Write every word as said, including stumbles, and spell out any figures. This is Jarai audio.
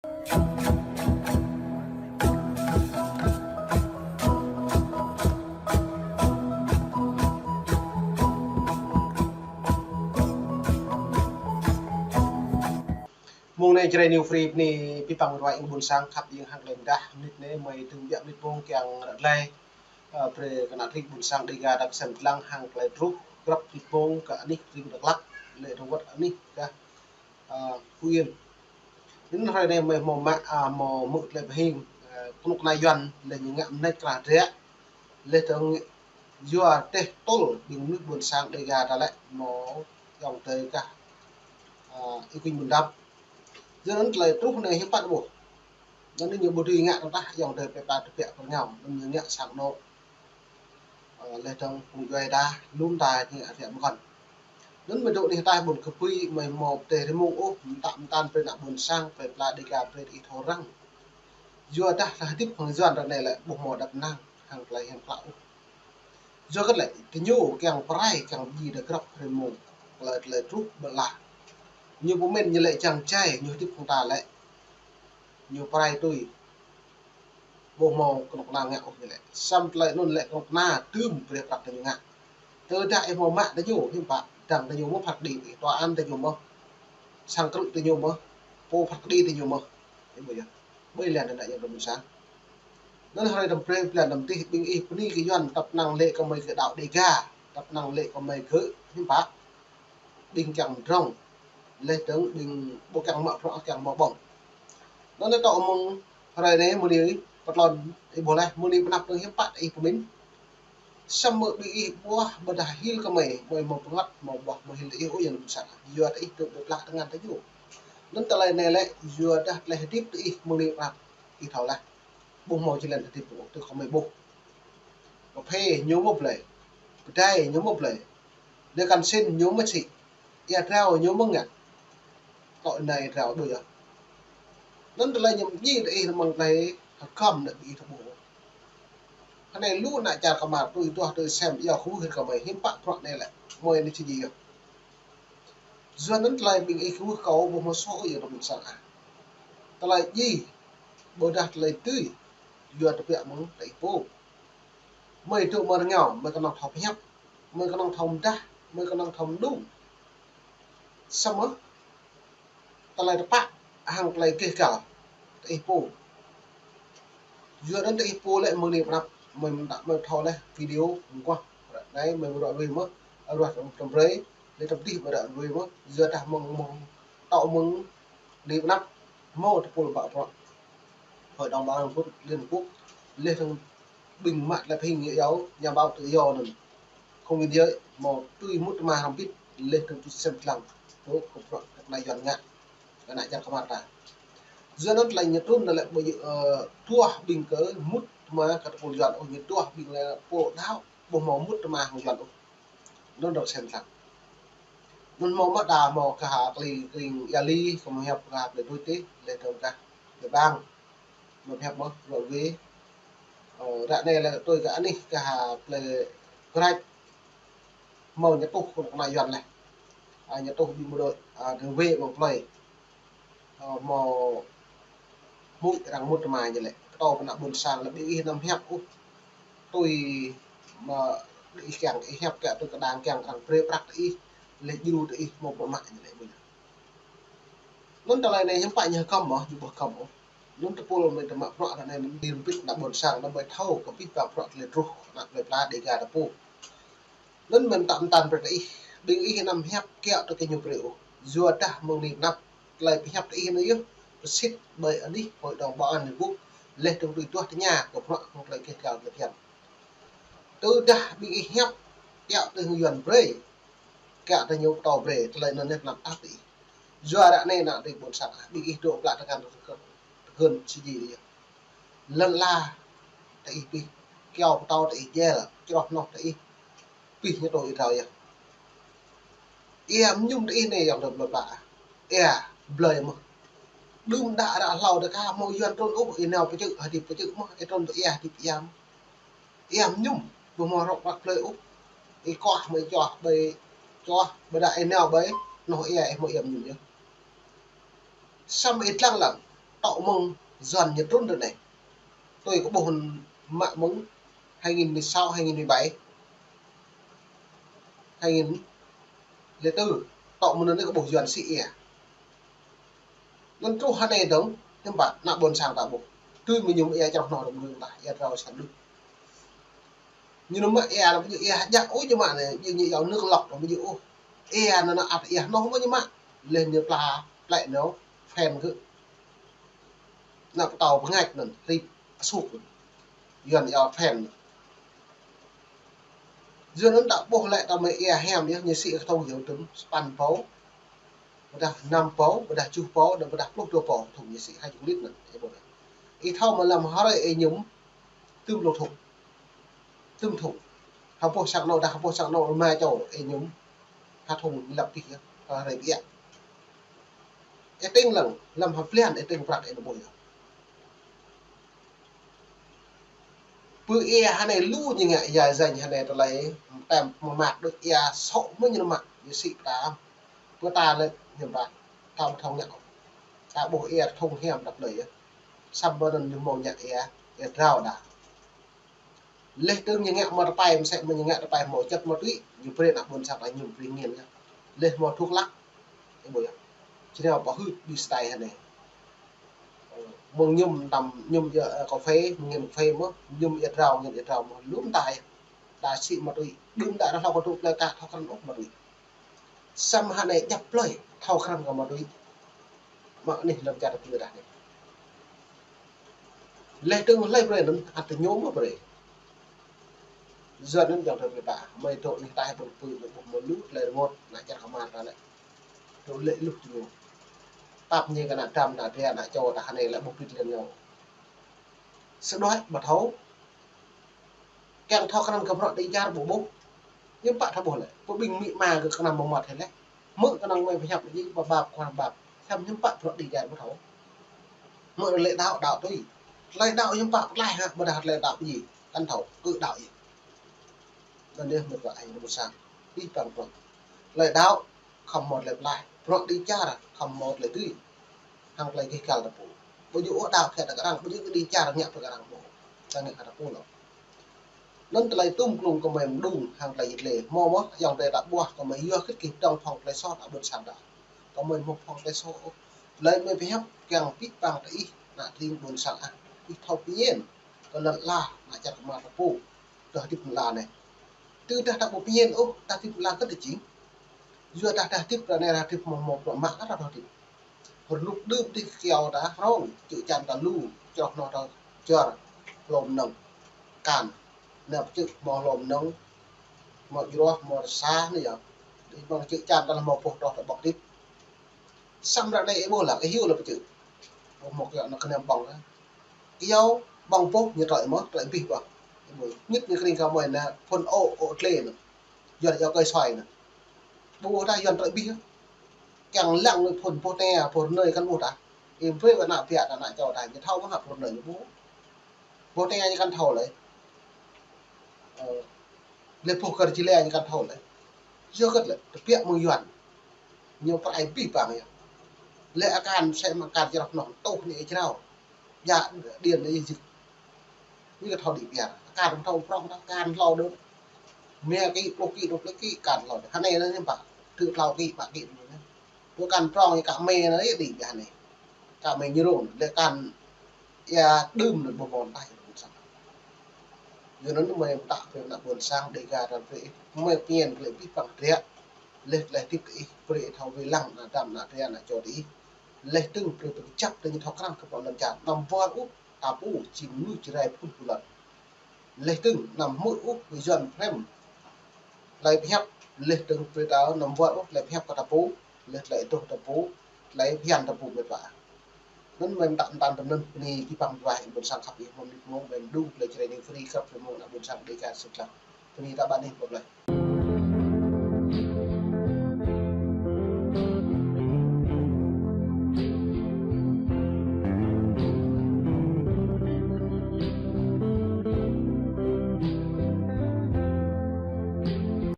Mông anai Jrai New Free bơni abih bang ruai ƀôn sang khăp ƀing hăng lĕ dah mơnit anai mơi tơm biă mơnit mông kiăng ră glai. Ơ, brơi kơ ană tring ƀôn sang Dêga ta kơsem lăng hăng tơlơi truh grăp mơnit mông kơ anih tring Dak Lak lĕ dơ̆ng wơ̆t anih kơ, ơ, Phú Yên. Anŭn hrơi anai mơi hmâo mă, ơ, hmâo hmư̆ tơlơi pơhing, ơ, kơnuk kơna Yuan lĕ ñu ngă mơneč krah drĕ. Lĕ dơ̆ng yua tơl ƀing mơnuih ƀôn sang Dêga ta lĕ hmâo ayŏng adơi kah, ơ, Y Quynh Bun Dap. Yua anŭn tơlơi truh anai hiư̆m pă ƀuh. Anŭn ñu ƀu dưi ngă tơdah ayŏng adơi plơi pla tơbiă pơrơngao, anŭn ñu ngă sang anŏ. Ơ, lĕ dơ̆ng phung djuai dah, lŏm ta ñu ngă tơbiă mơkŏn. Anŭn mơi dŏ anih ataih ƀôn Kơpui mơi hmâo pơdơi rơmông ôh, mơtă mơtăn brơi ană ƀôn sang plơi pla Dêga brơi ih thâo răng. Yua dah ta hơdip hăng Yuan ră anai lĕ ƀu hmâo đăp năng hăng tơlơi hiam klă ôh. Yua kơ lĕ, tơ ñu kiăng pơrai, kiăng ƀu djơ̆ grăp rơmông, tơlơi, tơlơi truh ƀơi lah. Ñu pơmĭn ñu lĕ čang čai, ñu hơdip hăng ta lĕ. Ñu pơrai tui. Ƀu hmâo kơnuk kơna ngă ôh ñu lĕ. Samơ̆ tơlơi anŭn lĕ kơnuk kơna tơm brơi prăk tơ ñu ngă. Tơdah ih hmâo mă tơ ñu, hiư̆m pă, dăng tơ ñu mơ̆ phat kơđi, tòa án tơ ñu mơ̆. Sang krư̆ tơ ñu mơ̆. Pô phat kơđi tơ ñu mơ̆. Ih ƀuh yơh. Ƀơi lĕ anŭn ană ayŏng adơi ƀôn sang. Anŭn hrơi tơm brơi blan tơm tih ƀing ih bơni kơ Yuan tăp năng lĕ kơ mơi kơ đaŏ Dêga, tăp năng lĕ kơ mơi kơ hiư̆m pă. Ƀing kiăng mơdrŏng. Lĕ dơ̆ng ƀing ƀu kiăng mă bruă kiăng mă ƀơ̆ng. Anŭn tŏ mơ̆ng hrơi anai mơ̆ng anai pơtlon ih ƀuh lĕ mơ̆ng anai pơnăp dơ̆ng hiư̆m pă ih pơmĭn. Samơ̆ ƀing ih ƀuah ƀôdah hil kơ mơi, mơi hmâo pơngăt, hmâo ƀuah, hmâo hil tơ ih ôh ayŏng adơi ƀôn sang. Yua tơ ih dŏ ƀơi plah tơngan tơ ñu. Anŭn tơlơi anai lĕ, yua dah tơlơi hơdip tơ ih mơ̆ng anai pơnăp ih thâo lah. Ƀu hmâo jơlan hơdip ôh, tơ kơ mơi ƀuh. Pơphê ñu mơ̆ blơi. Pơdai ñu mơ̆ blơi. Lĕ kăn sĭn ñu mơ̆ sĭ. Ia drao ñu mơ̆ ngă. Tŏ anai ia drao đôč yơh. Anŭn tơlơi ñu mơñi tơ ih mơ̆ng anai hơkăm ană ƀing ih tơ ƀuh. Hơnai lu ană čar kơmar tui tuah tui sem ia kơwưh kơ mơi hiư̆m pă bruă anai lĕ. Mơi anai či djai yơh. Yua anŭn tơlơi ƀing ih kơwưh kâo ƀu hmâo soh ôh ayŏng adơi ƀôn sang ah. Tơlơi djai, ƀôdah tơlơi tui, yua tơbiă mơ̆ng tơ ih pô. Mơi dŏ mơ̆ng rơngao, mơi kơnơ̆ng thâo pơhiăp, mơi kơnơ̆ng thâo mơdah, mơi kơnơ̆ng thâo mơnum. Samơ̆ tơlơi tơpă hăng tơlơi gêh gal tơ ih pô. Yua anŭn tơ ih pô lĕ mơ̆ng anai pơnăp, mơi mơnă mơi thâo lĕ video mơguah. Ră anai mơi ră ruai mơ̆, ruah tơm brơi, lĕ tơm tih mơi ră ruai mơ̆, yua dah mơ̆ng mơ̆ng tŏ mơ̆ng anai pơnăp, hmâo tơpul ƀă bruă. Hội đồng Bảo an Liên Hợp Quốc, lĕ dơ̆ng ƀing mă tơlơi pơhing yơh, nhà báo tự do anŭn. Không biên giới, hmâo tui mŭt tơma hrŏm hơbĭt, lĕ dơ̆ng tui sem lăng, tơ kơ bruă kơ ană Yuan ngă, kơ ană čar kơmar ta. Yua anŭn tơlơi ñu trŭn anŭn lĕ ƀu djơ̆, ơ, tuah ƀing kơ mŭt tơma kơ tơpul Yuan, ôh ñu tuah ƀing lĕ pô đaŏ, ƀu hmâo mŭt tơma hăng Yuan ôh. Anŭn dŏ sem lăng. Anŭn hmâo mă đa hmâo kơ ha kli kring ia li, kơ mơi hiăp kơ ha plei tui tih, lĕ dơ̆ng kơ plei bang. Mơi hiăp mơ̆, ră ruai. Ơ, ră anai lĕ tui kơ anih kơ ha plei Krač. Hmâo ñu tuh kơnuk kơna Yuan lĕ. A, ñu tuh ƀing bộ đội, a, dơ̆ng wê mơ̆ng plơi. Ơ, hmâo hmư̆ arăng mŭt tơma ñu lĕ. Pơtô pơ ană ƀôn sang lĕ ƀing ih anăm hiăp ôh. Tui mă ƀing ih kiăng, ih hiăp kiăng tui kơđang kiăng arăng brơi prăk tơ ih. Lĕ djru tơ ih hmâo pơmă ñu lĕ ƀuh. Anŭn tơlơi anai hiư̆m pă ñu hơkăm mơ̆, ñu ƀu hơkăm ôh. Anŭn tơpul mơi tơmă bruă ră anai anŭn ƀing pit ană ƀôn sang anŭn mơi thâo kơ pit pă bruă tơlơi truh ană plơi pla Dêga ta pô. Anŭn mơ̆n tăm tăn brơi tơ ih, ƀing ih anăm hiăp kiăng tui kơ ñu brơi ôh. Yua dah mơ̆ng anai pơnăp tơlơi pơhiăp tơ ih anai yơh, pơsĭt ƀơi anih Hội đồng Bảo an Liên Hợp Quốc, lĕ dơ̆ng tui tuah tơña kơ bruă hăng tơlơi gêh gal tơlơi phiăn. Tơdah ƀing ih hiăp kiăng tui Yuan brơi, kiăng tui ñu pơtô brơi, tơlơi anŭn anai pơnăp tap tơ ih. Yua ră anai ană tring ƀôn sang, ƀing ih dŏ plah tơngan tơgơ̆n či djai yơh. Lŏn ala tơ ih pĭ, kyâo pơtâo tơ ih djel, čroh hnoh tơ ih pĭ ñu tui ih drao yơh. Ia mơñum tơ ih anai ayŏng adơi plơi pla. Ia blơi mơ̆. Đưm đă ră hlâo tơ ka hmâo Yuan trŭn ôh, ih nao pơčư̆, hơdip pơčư̆ mơ̆, ih trŭn tơ ia hơdip ia mơ̆. Ia mơñum, ƀu hmâo rŏk prăk plơi ôh. Ih koh mơi čoh ƀơi, čoh ƀơi đa ih nao ƀơi, hnoh ia ih hmâo ia mơñum yơh. Samơ̆ ih lăng lăng. tŏ mơ̆ng Yuan ñu trŭn ră anai. Tui kơ ƀuh mă mơ̆ng hai nghìn mười sáu, hai nghìn mười bảy, hai nghìn lẻ tư, tŏ mơ̆ng anŭn kơ ƀuh Yuan sĭ ia. Anŭn truh ră anai dơ̆ng, hiư̆m pă, ană ƀôn sang ta ƀuh. Tui mơñum ia čroh noh rŏm đuĭ ta, ia trao sa đuĭ. Ñu nao mă ia, ană ƀu djơ̆ ia hơjă ôh, ñu mă anai, ñu, ñu iâu nước lọc, ană ƀu djơ̆ ôh. Ia anŭn, ană ăt ia noh mơ̆ ñu mă. Leh ñu pla, plĕ ñu, phen kơ. Ană pơtâo pơngač anŭn, rĭm asuk. Yuan iâu phen. Yua anŭn ta ƀuh lĕ ta mă ia hiam yơh, ñu sĭ kơ thŭng yơh tŭm, sapăn pô, ƀôdah năm pô, ƀôdah tơjuh pô, dah ƀôdah pluh dua pô, thŭng ñu sĭ hai chục lít anŭn, ih ƀuh anŭn. Ih thâo mơ̆ lăm hrơi ih mơñum, tơm pluh thŭng. Tơm thŭng. Ha boh sang anŏ, dah ha boh sang anŏ rơma čô, ih mơñum. Ha thŭng lăp tih yơh, ha hrơi biă. Ih tĭng lăng, lăm ha blan ih tĭng prăk ih ƀuh yơh. Pơ ia ră anai lu ñu ngă ia janh ră anai tơlơi tem mơmăt đôč ia sŏ mơ̆ ñu mă, ñu sĭ pơtăm. Pơ ta lĕ ñu ƀă, ta ƀu thâo ngă. Ta ƀuh ia thŭng hiam đăp lơi yơh. Samơ̆ anŭn ñu hmâo ngă ia, ia drao đa. Leh tơ̆ng ñu ngă mơ̆ tơpai, mơsĕ mơ̆ ñu ngă tơpai hmâo čăt ma túy, ñu brơi ană ƀôn sang ta mơñum brơi nghiên yơh. Leh hmâo thuốc lắc, ih ƀuh yơh. Či nao pơhưt ƀing style ră anai. Mơ̆ng mơñum tăm mơñum ia, ơ, cà phê, mơ̆ng nghiên cà phê mơ̆, mơñum ia drao, nghiên ia drao mơ̆, lŏm ta yơh. Đa sĭ ma túy, đưm đă rơhlâo kơ tŭ plơi ka thâo krăn ôh ma túy. Samơ̆ ră anai djăp plơi, thâo krăn kơ ma túy. Mă anih lăm čar ta pơdah anai. Leh tơ̆ng hlơi brơi anŭn, ăt tơ ñu mơ̆ brơi. Yua anŭn jŏng tơ brơi ta, mơi tŏ ih ta ƀuh pơ, ƀuh mơ̆ lu, tơlơi rơngot, ană čar kơmar ta lĕ. Tŏ lĕ luh tơ ñu. Tap ñu kơ ană dam, ană dra, ană čô ta ră anai lĕ ƀuh pit lĕ ñu. Sơđuaĭ ƀu thâo. Kiăng thâo krăn kơ bruă đĭ čar ƀu ƀuh. Hiư̆m pă ta ƀuh lĕ. Pơ ƀing amĭ ama kơ kơnăm mơmŏt hĭ lĕ. Hmư̆ kơnơ̆ng mơi pơhiăp lĕ či pơbap kơ hăng bap. Hiư̆m, hiư̆m pă bruă đĭ čar ƀu thâo. Hmư̆ tơlơi đaŏ, đaŏ tui. Tơlơi đaŏ hiư̆m pă pơklaih hă, ƀôdah tơlơi đaŏ pơjing. Kăn thâo, kơ đaŏ yơh. Anŭn yơh mĕt wa ayŏng adơi ƀôn sang. Ih păng păng. Tơlơi đaŏ khŏm hmâo tơlơi pơklaih. Bruă đĭ čar khŏm hmâo tơlơi dưi. Hăng tơlơi gêh gal ta pô. Ƀu djơ̆ ôh đaŏ khĕt ta kơ arăng, ƀu djơ̆ kơ đĭ čar ngă pơ kơ arăng ƀu. Ta ngă kơ ta pô lŏ. Anŭn tơlơi tŭm klŭng kơ mơi mơđung hăng tơlơi yit lê. Hmâo mơ̆, ayŏng adơi ta ƀuah kơ mơi yua khĭt kơ pơdơ̆ng phŏng tơlơi soh ană ƀôn sang ta. Kơ mơi hmâo phŏng tơlơi soh ôh. Tơlơi mơi pơhiăp kiăng pĭ păng tơ ih, ană tring ƀôn sang ah. Ih thâo pơñen kơ lŏn ala, ană čar kơmar ta pô. Tơ hơdip lŏn ala anai. Tơdah ta ƀu pơñen ôh, ta hơdip lŏn ala kơ tơ jing. Yua dah ta hơdip ră anai, ta hơdip hmâo hmâo bruă mă kơ ta hơdip. Rơnŭk đưm dih kiaŏ ta hrŏng, čư̆ čan ta lu, čroh noh ta jor, hlô mơnơ̆ng, akan. Nao pơ čư̆ hmâo hlô mơnơ̆ng, hmâo jroh, hmâo rơsa anai yơh. Dih mơ̆ng čư̆ čan ta hmâo boh troh ta ƀơ̆ng hơdip. Samơ̆ ră anai ih ƀuh lăng, ih hyu lăng pơ čư̆. Ƀu hmâo kiaŏ anŭn kơnăm ƀơ̆ng lăng. Kiaŏ ƀơ̆ng boh ñu trơi mơ̆, trơi abih bang. Ih ƀuh, ñit ñu kring kơ mơi anŭn, phŭn ô̆, ô̆ tlê anŭn. Yuan iâu kơi soi anŭn. Ƀu ƀuh ta Yuan trơi abih. Kiăng lăng anŭn phŭn boh tơngia, boh rơnơi kăn ƀuh ta. Ih brơi wơ̆t ană biă ta, ană čô ta, ñu thâo mơ̆ hă boh rơnơi ñu ƀuh. Boh tơngia ñu kăn thâo lơi. Ơ, lĕ boh kơr čĭ lĕ ñu kăn thâo lơi. Yua hơget lĕ, tơbiă mơ̆ng Yuan. Ñu pơrai abih bang yơh. Lĕ akan, mơsĕ mơ̆ng akan jroh noh, tuh anai jrao. Djă điện anai jik. Ñu kơ thâo đĭ biar. Akan thâo prŏng, akan hlâo đôč. Rơma ký, pluh ký, dua pluh ký, akan hlâo đôč. Ră anai anŭn hiư̆m pă. Tơl tlâo ký, pă ký đôč anŭn. Tui akan prŏng ñu kă mơi anai đĭ biar anai. Kă mơi ñu rông, lĕ akan ia đưm anŭn ƀu hmâo tah ia ƀôn sang. Yua anŭn mơi pơtă brơi ană ƀôn sang Dêga ta brơi ih. Mơi pơñen brơi abih bang dră. Leh tơlơi hơdip tơ ih, brơi ih thâo wai lăng ană dam, ană dra, ană čô tơ ih. Leh tơ̆ng brơi pơkơjăp tơ ñu thâo krăn kơ pơnăn čar. Anăm wơr ôh, ta pô, jing mơnuih Jrai phŭn pơlŏn. Leh tơ̆ng anăm hmư̆ ôh kơ Yuan phrăm. Tơlơi pơhiăp, leh tơ̆ng brơi ta anăm wơr ôh, tơlơi pơhiăp kơ ta pô, leh tơlơi truh ta pô, tơlơi phiăn ta pô mĕt wa. Anŭn mơi mơtă mơtăn tơm anŭn, bơni abih bang mĕt wa ƀôn sang khăp ih mơ̆n ƀing mơ̆ng, mơi mơđung tơlơi Jrai New Free khăp ƀing mơ̆ng ană ƀôn sang Dêga sĭt lăng. Bơni ta ƀăn ih mơ̆n lơi.